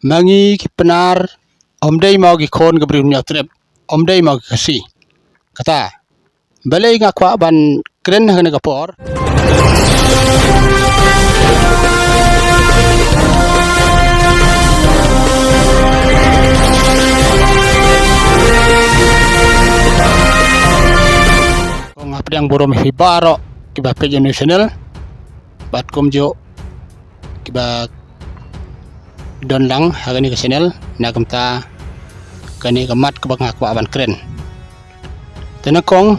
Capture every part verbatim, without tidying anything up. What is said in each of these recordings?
Ma ngi ki Pnar, ym dei mo ki khun ka Bri u Hynñiewtrep, ym dei mo ki Khasi. Kata. Balei nga kwah ban kren ha kane ka por? Nga pdiang burom ïa phi baroh kiba peit ïa une u channel. Bad kumjuh kiba don lang ha kane ka channel, na ka bynta kane ka mat kaba nga kwah ban kren. Te nyngkong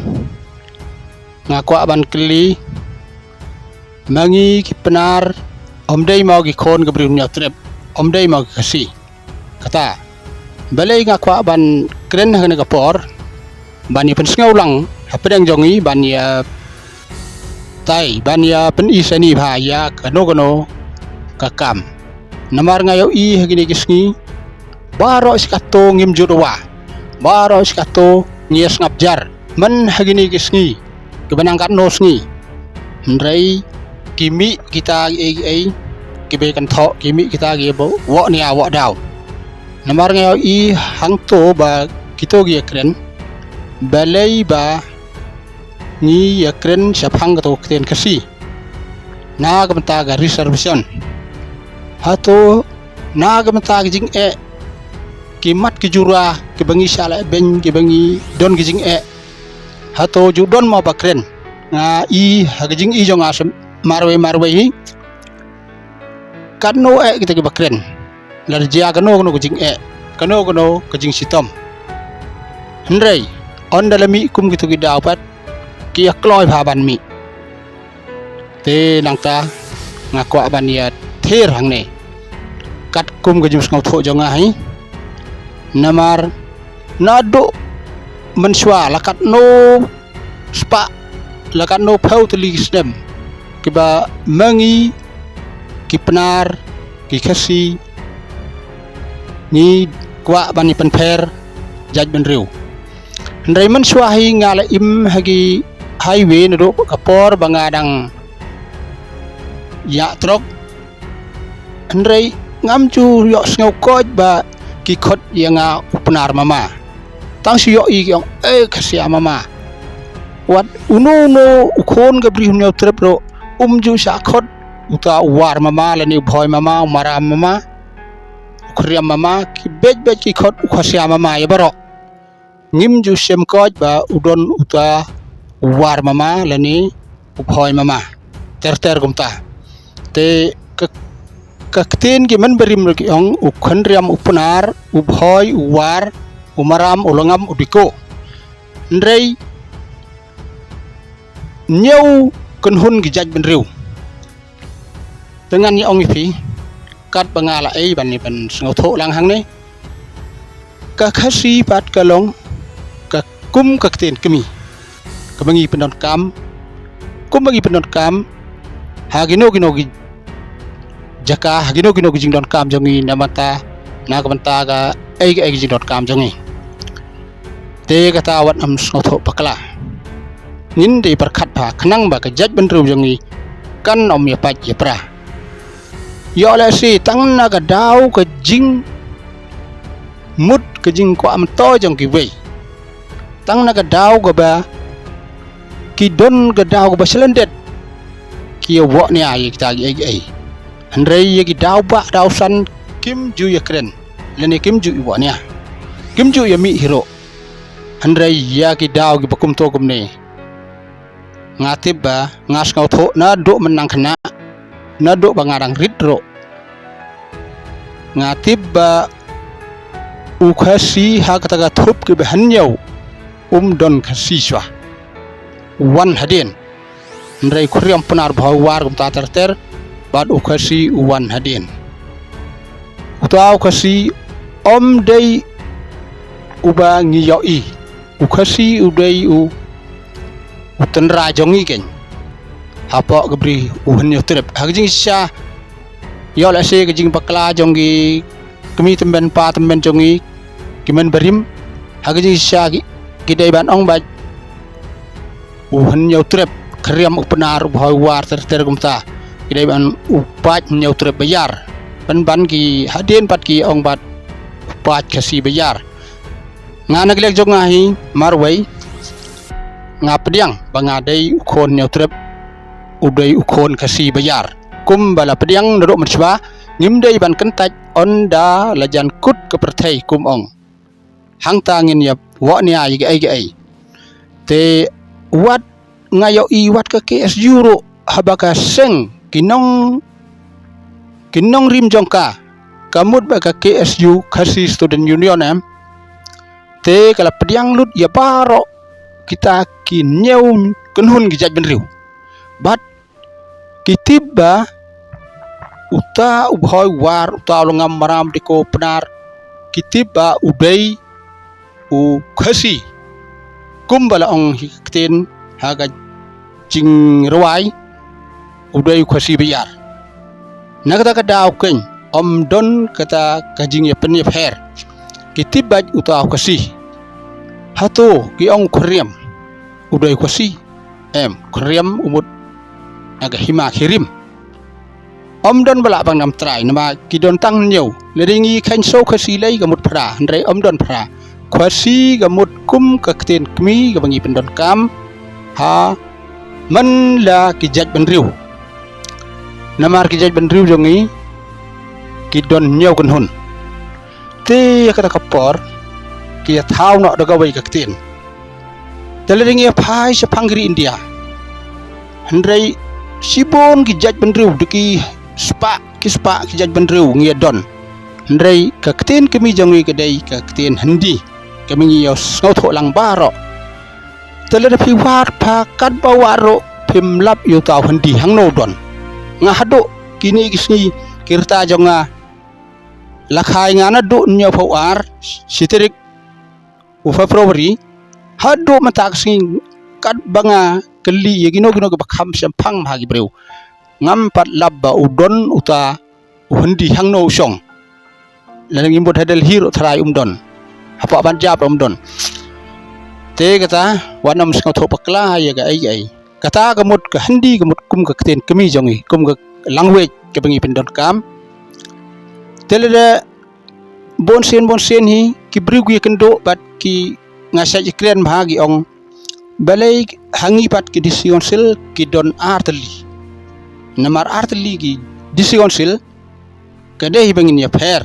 nga kwah ban kylli, ma ngi ki Pnar, ym dei mo ki khun ka Bri u Hynñiewtrep, ym dei mo ki Khasi. Kata. Balei nga kwah ban kren ha kane ka por, ban ïa pynsngew lang hapdeng jong ngi, ban ïa tai, ban ïa pyni shane bha ïa kano kano ka kam. Namar nga ïohi ha kine ki sngi, baroh shi kato ngim ju dawa, baroh shi kato ngi ïa sngap jar. Myn ha kine ki sngi kiba nang katno sngi. Hynrei ki mih kita kiei kiei kiba kynthoh, ki mih kita kiba wad nia wad daw. Namar nga ïohi hangto ba kito ki ïa kren, balei ba ngi ïa kren shaphang kato ka ktien Khasi na ka bynta ka reservation? Hato na ka bynta ka jingeh, ki mat ki jura kiba ngi shah leh beiñ, kiba ngi don ka jingeh, hato ju don mo ba kren? Nga i ha ka jing i jong nga sha marwei marwei hi, katno eh kita kiba kren, lada jia kano kano ka jingeh, kano kano ka jingshitom. Hynrei ynda la mih kum kito ki daw pat, ki ïa kloi bha ban mih. Te nangta nga kwah ban ïa ther hangne katkum ka jingsngewthuh jong nga hi. Namar naduh mynshuwa, la katno spah, la katno phew tylli ki snem kiba ma ngi ki Pnar, ki Khasi, ngi kwah ban ïa pynpher jaitbynriew. Hynrei mynshuwa hi nga la im ha ki highway naduh ka por ba nga dang ïa trok. Hynrei ngam ju ïoh sngew koit ba ki khot ïa nga u Pnar mama. Tang shu ïohi ki ong, eh, Khasi mama. Wat uno uno u khun ka Bri u Hynñiewtrep ruh um ju shah khot uta u War mama lane u Bhoi mama, u Maram mama, u Khriam mama, ki beit beit ki khot u Khasi mama ïa baroh. Ngim ju shem koit ba u don uta u War mama lane u Bhoi mama, ter ter kumta. Te ka, ka ktien ki mynbarim ruh ki ong, u Khynriam u Pnar, u Bhoi u War, u Maram u Longam u Diko. Hynrei ñiew kynhun ki jaitbynriew. Te ngan ïa ong ïa phi, katba nga la ei ban, ban sngewthuh lang hangne, ka Khasi pat ka long ka kum ka ktien kmie kaba ngi pyndonkam, kumba ngi pyndonkam ha kino kino ki jaka, ha kino kino ki jingdonkam jong ngi, na bynta, na ka bynta kaei kaei ki jingdonkam jong ngi. Te kata wat nym sngewthuh bakla. Ngin dei pyrkhat bha khnang ba ka jaitbynriew jong ngi kan ym ïa pait ïa pra. Ïoh lehse tang na ka daw ka jingmut, ka jingkwah myntoi jong kiwei, tang na ka daw kaba ki don ka daw kaba shlyndet, ki ïa wad nia ïa kita kiei kiei. Hynrei ïa ki daw ba daw san kim ju ïa kren lane kim ju ïa wad nia, kim ju ïa mih hi ruh. Hynrei ïa ki daw kiba kumto kumne, nga tip ba nga sngewthuh naduh mynta khynnah, naduh ba nga dang rit ruh, nga tip ba u Khasi ha kata ka thup kiba hynñiew um don Khasi shuwa. Wan hadien. Hynrei u Khriam, Pnar, Bhoi, War kumta ter ter, bad u Khasi u wan hadien. Uta u Khasi ym dei uba ngi ïohi. U Khasi u dei u, u tynrai jong ngi keiñ hapoh ka Bri u Hynñiewtrep. Ha ka jingshisha, ïoh lehse ka jingbakla jong ki kmie tymmen, pa tymmen jong ngi, ki mynbarim, ha ka jingshisha ki, ki dei ban ong ba u Hynñiewtrep, Khriam, u Pnar, u Bhoi, u War ter ter kumta, ki dei ban u pait Hynñiewtrep ba ïar. pynban ki hadien pat ki ong bad u paid Khasi Baïar. Nga na ka liang jong nga hi marwei nga pdiang ba nga dei u khun Hynñiewtrep, u dei u khun Khasi Baïar. Kumba la pdiang naduh mynshwa, ngim dei ban kyntait ynda la jan kut ka pyrthei kum ong. Hangta ngin ïa wad nia ïa kaei kaei. Te wat nga ïohi wat ka K S U ruh haba ka seng ki nong, ki nongrim jong ka, ka mut ba ka K S U, Khasi Student Union em. Te ka la pdiang lut ïa baroh kita ki hynñiew kynhun ki jaitbynriew. Bad ki tip ba uta u Bhoi War, uta u Longam Maram Diko Pnar, ki tip ba u dei u Khasi. Kumba la ong hi ka ktien ha ka jingrwai, u dei u Khasi Baïar. Na kata ka daw keiñ ym don kata ka jingïapynïapher. Ki tip ba uta u Khasi. Hato ki ong u Khriam u dei u Khasi? Em, u Khriam u mut na ka hima Khiri. Ym don ba lah ban ym trai namar ki don tang hynñiew. Lada ngi kheiñ shuh Khasi lei ka mut phra, hynrei ym don phra. Khasi ka mut kum ka ktien kmie kaba ngi pyndonkam ha man la ki jaitbynriew. Namar ki jaitbynriew jong ngi ki don hynñiew kynhun. Te ïa kata ka por ki ïa thaw noh da kawei ka ktien. Te lada ngi ïa phai shaphang ka ri India, hynrei shibun ki jaitbynriew, da ki spah ki spah ki jaitbynriew ngi ïa don. Hynrei ka ktien kmie jong ngi ka dei ka ktien Hindi kaba ngi ïa sngewthuh lang baroh. Te lada phi wad pha katba wad ruh phim lap ïa uta u Hindi hangno u don. Nga haduh kine ki sngi ki rta jong nga la khai nga naduh hynñiewphew ar shi tarik u February haduh mynta ka sngi, katba nga kylli ïa kino kino kiba kham shemphang ha ki briew, ngam pat lap ba u don uta u Hindi hangno u shong. Lada ngi mut ha Delhi ruh tharai um don, hapoh Punjab ruh um don. Te kata wat nym sngewthuh bakla ïa kaei kaei. Kata ka mut ka Hindi ka mut kum ka ktien kmie jong ngi, kum ka language kaba ngi pyndonkam. Te lada bun sien bun sien hi ki briew ki ïakynduh bad ki, nga shait ïakren bha, ki ong balei ha ngi pat ki District Council ki don ar tylli. Namar ar tylli ki District Council ka dei hi ba ngin ïapher.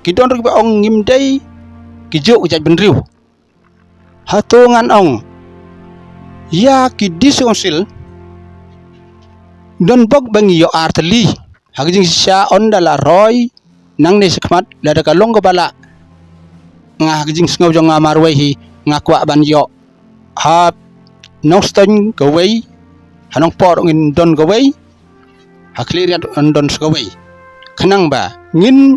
Ki don ruh kiba ong ngim dei ki juh ki jaitbynriew. Hato ngan ong ïa ki District Council don bok ba ngi ïoh ar tylli. Ha ka jingshisha ynda la roi nangne shakhmat lada ka long kaba lah, nga ha ka jingsngew jong nga marwei hi nga kwah ban ïoh ha Nongstoiñ kawei, ha Nongpoh ruh ngin don kawei, ha Khliehriat ruh ngin don sa kawei. Khnang ba ngin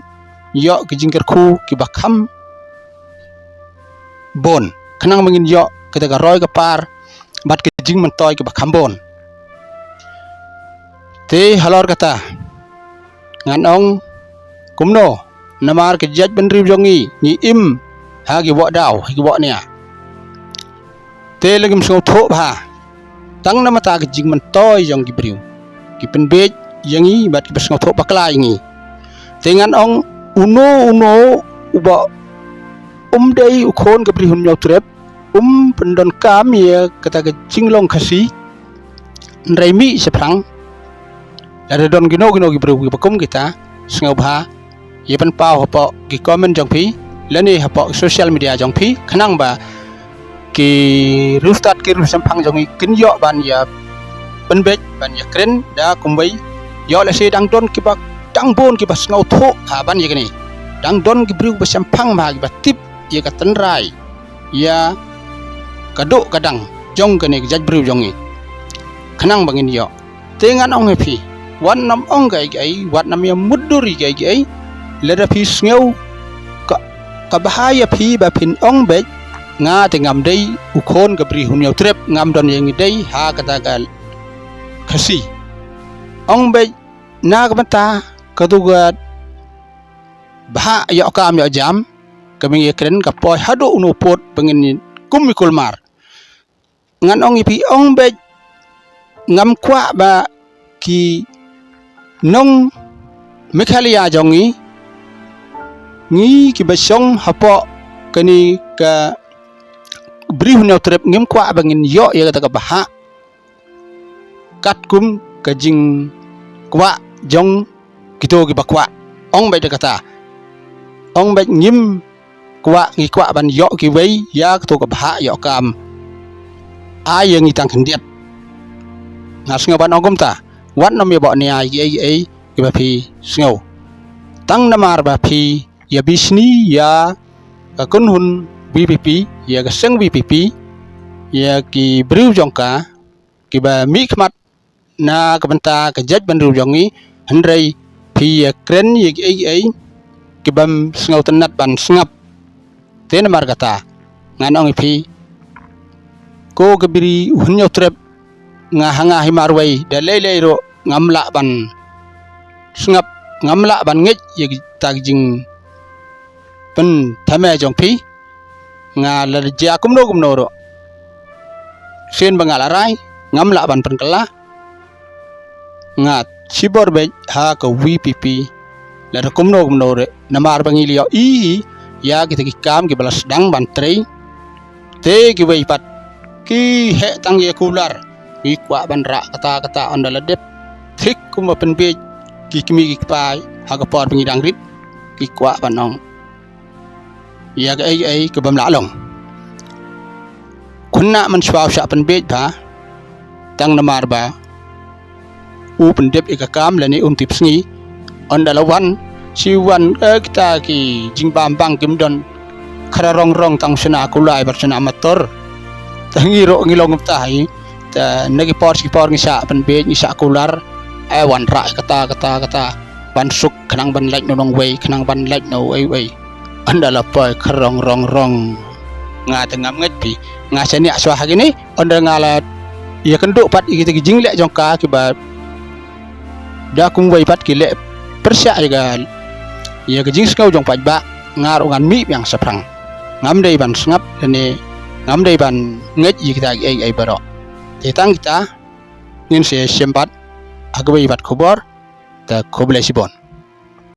ïoh ki jingkyrkhu kiba kham bun, khnang ba ngin ïoh kita ka roi ka par bad ki jingmyntoi kiba kham bun. Te halor kata ngan ong kumno, namar ki jaitbynriew jong ngi ngi im ha ki wahdaw, ha ki wahnia. Te la ngim sngewthuh bha tang namar ki jingmyntoi jong ki briew, ki pynbeit ïa ngi bad kiba sngewthuh bakla ïa ngi. Te ngan ong uno uno uba um dei u khun ka Bri Hynñiewtrep um pyndonkam ïa kata ka jinglong Khasi. Hynrei mih shaphrang lada don kino kino ki briew kiba kum kita, sngewbha ïa pynpaw hapoh ki comment jong phi lane hapoh social media jong phi, khnang ba ki riewstad ki riewshemphang jong ngi kin ïoh ban ïa pynbeit ban ïa kren da kumwei. Ïoh lehse dang don kiba, dang bun kiba sngewthuh ha ban ïa kane, dang don ki briew ba shemphang ba kiba tip ïa ka tynrai ïa ka duh ka dang jong kane ka jaitbynriew jong ngi, khnang ba ngin ïoh. Te ngan ong ha phi, wat nym ong kaei kaei, wat nym ïa mutdur ïa kaei kaei. Lada phi sngew ka, ka bha ïa phi ba phin ong beit, nga te ngam dei u khun ka Bri Hynñiewtrep, ngam don ïa ngi dei ha kata ka Khasi. Ong beit na ka bynta katu ka bha ïoh kam ïoh jam kaba ngi ïa kren, ka poi haduh uno u pud ba ngin kum i kulmar. Ngan ong ïa phi, ong beit, ngam kwah ba ki nong Meghalaya jong ngi, ngi kiba shong hapoh kane ka Bri u Hynñiewtrep ngim kwah ba ngin ïoh ïa kata ka bhah katkum ka jingkwah jong kito kiba kwah. Ong beit da kata, ong beit ngim kwah, ngi kwah ban ïoh kiwei ïa kato ka bhah ïoh kam. Ai ïa ngi tang khyndiat. Nga sngew ban ong kumta, wat nym ïa bok nia ïa kiei kiei kiba phi sngew. Tang namar ba phi ïa bishni ïa ka kynhun VPP, ïa ka seng VPP, ïa ki briew jong ka kiba mihkhmat na ka bynta ka jaitbynriew jong ngi, hynrei phi ïa kren ïa kiei kiei kibym sngewtynnat ban sngap. Te namar kata ngan ong ïa phi, ko ka Bri u Hynñiewtrep, nga ha nga hi marwei da lei lei ruh ngam lah ban sngap, ngam lah ban ngeit ïa kita ki jingpynthame jong phi. Nga la jia kumno kumno ruh, sien ba nga la rai, ngam lah ban pynkylla. Nga shibor beit ha ka VPP lada kumno kumno ruh, namar ba ngi la ïohi ïa kita ki kam kiba la sdang ban trei. Te kiwei pat ki heh tang ïa kular, ki kwah ban rah kata kata, ynda la dep thik kumba pynbiej ki kmie ki kpa ha ka por ba ngi dang rit, ki kwah ban ong ïa kaei kaei kaba ym lah long. Khynnah mynshuwa u shah pynbiej bha, tang namar ba u pyndep ïa ka kam lane un tip sngi. Ynda la wan, shi wan, eh, kita ki jingbam bang kim don khra rong rong tang shna kulai bad shna motor. Te ngi ruh ngi long kumta hi. Te na ki por shi por ngi shah pynbiej, ngi shah kular, eh, wanrah kata kata kata, ban suk khnang ban lait na u nongwei, khnang ban lait na uei uei. Ynda la poi khra rong rong rong, nga te ngam ngeit phi. Nga shaniah shuwa ha kine, ynda nga la ïakynduh pat ïa kita ki jingleh jong ka kiba da kumwei pat ki leh pyrshah ïa ka, ïa ka jingsngew jong paidbah, nga ruh ngan mih biang shaphrang. Ngam dei ban sngap lane ngam dei ban ngeit ïa kita kiei kiei baroh. Te tang kita ngin sa ïashem pat ha kawei pat khubor. Te khublei shibun.